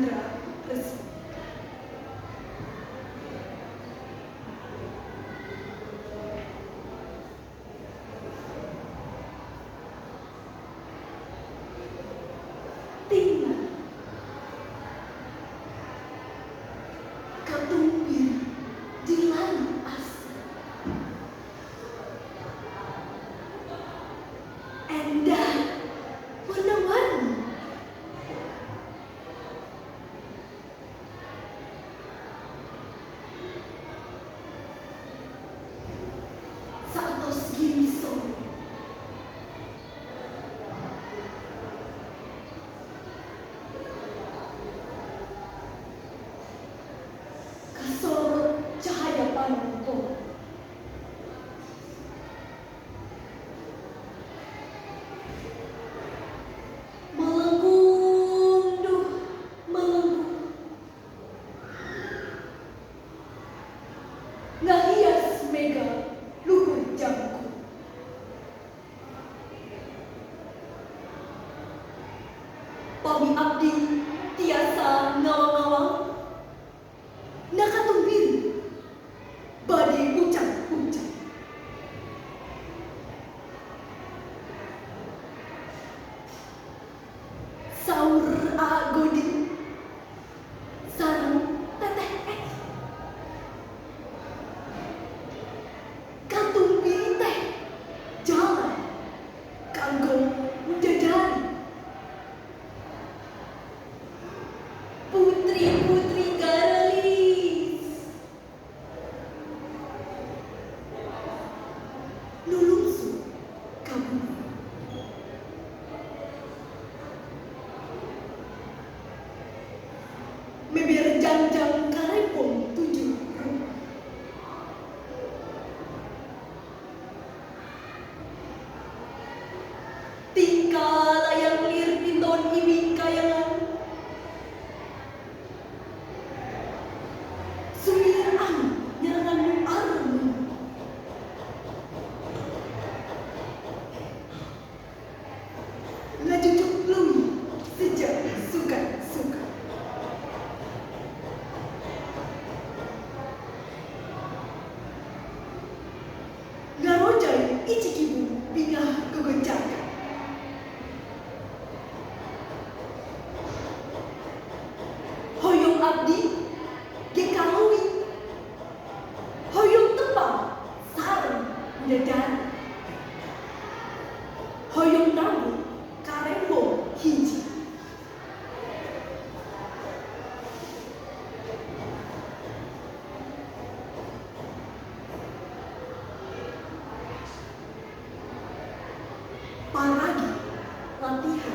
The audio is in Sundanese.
Chandra Resmi. Tina katumpir di langit asa. Endah warna-warni. Saatos giriso. Kasorot cahaya panonton. Melengkung duh melengkung. Ngahias mega luhur jangkung. Pami abdi tiasa ngawang-ngawang. Nakatumbiri bade ucap-ucap. Saur agodi sareng teteh ek. Katumbiri teh jalan kanggo menjajari. Putri-putri garelis nulungsu kabumi. Meber jangjang karepong tujuh rupa. Tingkah layang lir pinton iming kayangan. Sumilir angin nyerangan nu areng. Ngajujuk leuwih sejak suka-suka. Ngarojay icikibu bingah gogoncakan. Hoyong abdi ge kaluwi. Hoyong tepang sareng bidadari. Hoyong tabuh karembong hiji. Paragi latihan